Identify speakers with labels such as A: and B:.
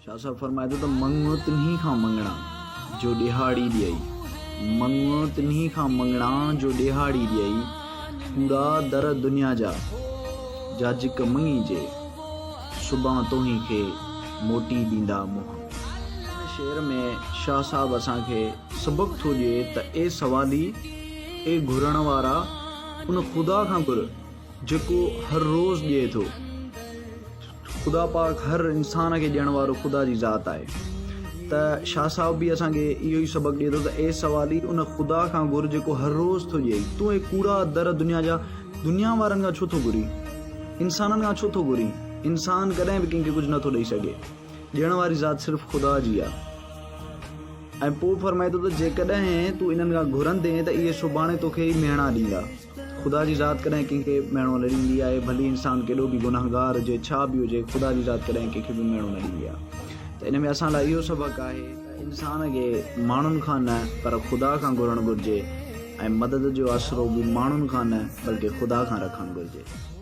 A: شاهه صاحب فرمائي ٿو ته مڱ تنهي کان مڱڻا جو ڏيهاڙي ڏيئي، مڱ تنهي کان مڱڻا جو ڏيهاڙي ڏيئي، ڪوڙا در دنيا جا، جا جڪ مڱيجي، سڀان توهين کي موٽي ڏيندا منهن. هن شعر ۾ شاهه صاحب اسان کي سبق ٿو ڏئي ته اي سوالي، اي گهرڻ وارا، ان خدا کان گهر جيڪو هر روز ڏئي ٿو. خدا پاڪ هر انسان کي ڏيڻ وارو خدا جي ذات آهي ته شاهه صاحب به اسان کي اهو ئي سبق ڏئي ٿو ته اي سوالي ان خدا کان گهر جيڪو هر روز ٿو ڏئي تون اي ڪوڙا در دنيا جا دنيا وارن کان ڇو ٿو گهرين انسانن کان ڇو ٿو گهرين انسان ڪڏهن به ڪنهن کي ڪجهه نٿو ڏئي سگهي ڏيڻ واري ذات صرف خدا جي آهي. ۽ پوء فرمائي ٿو ته جيڪڏهن تون انهن کان گهرندين ته اهي سڀاڻي توکي ئي مهڻا ڏيندا. خدا جي ذات ڪڏهن ڪنهن کي مهڻو نه ڏيندي آهي، ڀلي انسان ڪيڏو به گنهگار هجي، ڇا به هجي، خدا جي ذات ڪڏهن ڪنهن کي به مهڻو نه ڏيندي آهي. ته ان ۾ اسان لاء اهو سبق آهي ته انسان کي ماڻهن کان نه پر خدا کان گهرڻ گهرجي ۽ مدد جو آسرو به ماڻهن کان نه بلڪه خدا کان رکڻ گهرجي.